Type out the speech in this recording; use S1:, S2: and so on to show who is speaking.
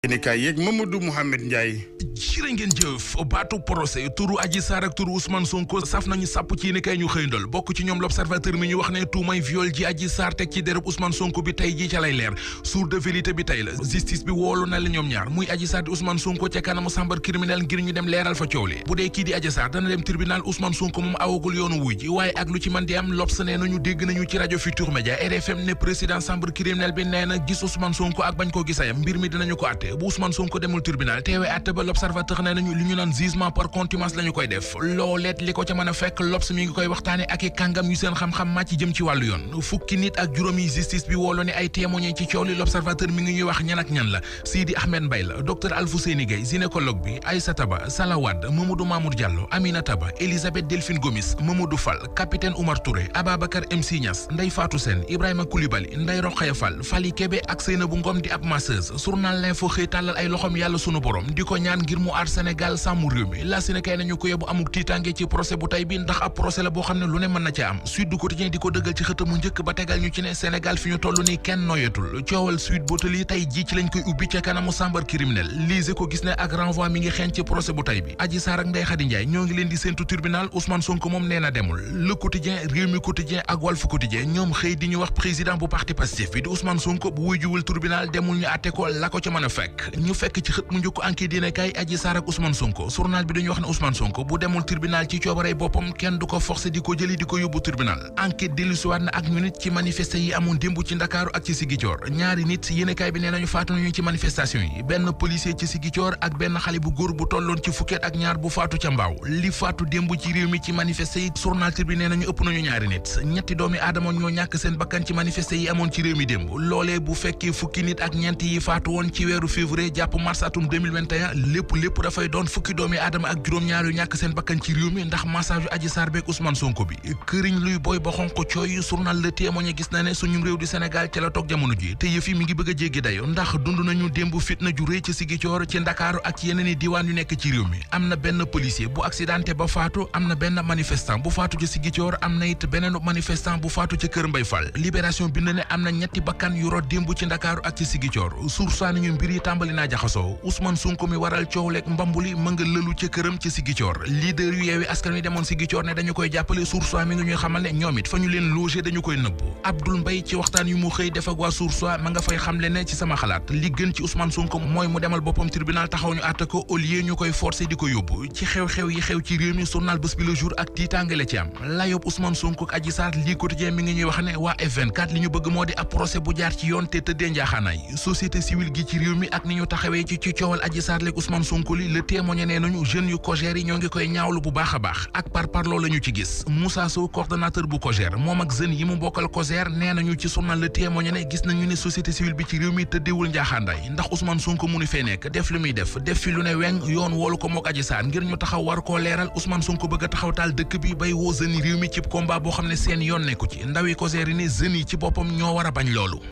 S1: yéenekaay yeeg Mamadou Mouhamed Ndiaye.
S2: jërë ngeen jëf baatu procès turu Adji Sarr ak turu Ousmane Sonko saf nañu sàpp ci yéenekaay ñu xëyndal bokk ci ñoom l'Observateur mi ñu wax ne tuumay viol ji Adji Sarr teg ci derub Ousmane Sonko bi tey ji ca lay leer source de vérité bi tey la justice bi woolu na la ñoom ñaar muy Adji Sarr di Ousmane Sonko ca kanamu chambre criminelle ngir ñu dem leeral fa coow li bu dee kii di Adji Sarr dana dem tribunal Ousmane Sonko moom awagul yoonu wuy ji waaye ak lu ci mën di am L'Obs nee nañu dégg nañu ci rajo Futur Média RFM ne président chambre criminelle bi nee na gis Ousmane Sonko ak bañ ko gisayam mbir mi dinañu ko atte bu Ousmane Sonko demul tribunal teewee atte ba L'Observateur nee nañu li ñu naan jugement par contumace lañu koy def looleet li ko ca mën a fekk L'Obs mi ngi koy waxtaane ak i kàngam yu seen xam-xam màcc jëm ci wàllu yoon fukki nit ak juróom yi justice bi wooloo ne ay témoigné ci coow li L'Observateur mi ngi ñuy wax ñan ak ñan la Sidi Ahmed Mbaye la docteur Alfousseyni Gaye gynécologue bi Aïssata Ba Sala Wade Mamadou Mamour Diallo Aminata Ba Elisabeth Delphine Gomis Mamadou Fall capitaine Oumar Touré Ababacar MC Niass Ndeye Fatou Sène Ibrahima Koulibaly Ndeye Rokhaya Fall Fally Kébé ak Seynabou Ngom di ab masseuse journal L'Info xëy tàllal ay loxom yàlla sunu borom di ko ñaan ngir mu aar Sénégal sàmm réew mi la Sénégal nañu ko yóbbu amuk tiitange ci procès bu tey bi ndax ab procès la boo xam ne lu ne mën na ca am Sud du Quotidien di ko dëggal ci xëtamu njëkk ba tegal ñu ci ne Sénégal fi ñu toll ni kenn noyetul coowal Sweet Beauté li tey ji ci lañ koy ubbi ca kanamu chambre criminelle lise ko gis ne ak renvoi mi ngi xeeñ ci procès bu tey bi Adji Sarr ak Ndeye Khady Ndiaye ñoo ngi leen di séentu tribunal Ousmane Sonko moom nee na demul Le Quotidien Rewmi Quotidien ak Walf Quotidien ñoom xëy di ñu wax président bu parti Pastef bi di Ousmane Sonko bu wuy juwul tribunal demul ñu àtte ko la ko ca mën a fekk ñu fekk ci xët mu njëkk enquête dina kay Adji Sarr ak Ousmane Sonko journal bi dañuy wax ne Ousmane Sonko bu demul tribunal ci coobarey boppam kenn du ko forcé di ko jëli di ko yóbbu tribunal enquête dellusiwaat na ak ñu nit ci manifesté yi amoon démb ci Ndakaaru ak ci Ziguinchor ñaari nit yéenekaay bi nee nañu faatu nañu ci manifestation yi benn policier ci Ziguinchor ak benn xale bu góor bu tolloon ci fukket ak ñaar bu faatu ca Mbaaw li faatu démb ci réew mi ci manifesté yi journal bi nee nañu ëpp nañu ñaari nit ñetti doomi aadama ñoo ñàkk seen bakkan ci manifesté yi amoon ci réew mi démb loolee bu fekkee fukki nit ak ñeent yi faatu woon ci weeru février jàpp mars atum 2021 lépp dafay doon fukki doomi aadama ak juróom-ñaar yu ñàkk seen bakkan ci réew mi ndax massage yu Adji Sarr beek Ousmane Sonko bi këriñ luy booy ba xonq cooy journal Le Témoin gis na ne suñu réew di Sénégal ca la toog jamono ji te yëf yi mi ngi bëgg a jéggi dayo ndax dund nañu démb fitna ju rëy ci Ziguinchor ci Ndakaaru ak ci yeneen i diwaan yu nekk ci réew mi am na benn policier bu accidenté ba faatu am na benn manifestant bu faatu ci Ziguinchor am na it beneen manifestant bu faatu ci Kër Mbay Fall Libération bind ne am na ñetti bakkan yu rot démb ci Ndakaaru ak ci Ziguinchor source nañu mbir yi tàmbali naa jaxasoo Ousmane Sonko mi waral coow leeg mbambuli mën nga lëlu ca këram ci Ziguinchor leader yu Yewwi Askan Wi demoon Ziguinchor ne dañu koy jàppale source mi ngi ñuy xamal ne ñoom it fa ñu leen loger dañu koy nëbb Abdoul Mbaye ci waxtaan yu mu xëy def ak waa source ma nga fay xamle ne ci sama xalaat li gën ci Ousmane Sonko mooy mu demal boppam tribunal taxaw ñu àtte ko au lieu ñu koy forcer di ko yóbbu ci xew-xew yi xew ci réew mi journal Bës Bi Le Jour ak tiitàngale ci am la yóbbu Ousmane Sonko ak Adji Sarr lii quotidien mi ngi ñuy wax ne waa F24 li ñu bëgg moo di ab procès bu jaar ci yoon te tëddee njaaxaanaay société civile gi ci réew mi ak ni ñu taxawee ci coowal Adji Sarr leeg Ousmane Sonko li Le Témoin nee nañu jeunes yu COJER yi ñoo ngi koy ñaawlu bu baax a baax ak parparloo la ñu ci gis Moussa Sow coordonnateur bu COJER moom ak jeunes yi mu bokkal COJER nee nañu ci journal Le Témoin ne gis nañu ne société civile bi ci réew mi tëddeewul njaaxaandaay ndax Ousmane Sonko mu nu fee nekk def li muy def fi lu ne weng yoon woolu ko mook Adji Sarr ngir ñu taxaw war koo leeral Ousmane Sonko bëgg a taxaw taal dëkk bi bay woo jeunes yi réew mi ci combat boo xam ne seen yoon nekku ci ndawi COJER yi ne jeunes yi ci boppam ñoo war a bañ loolu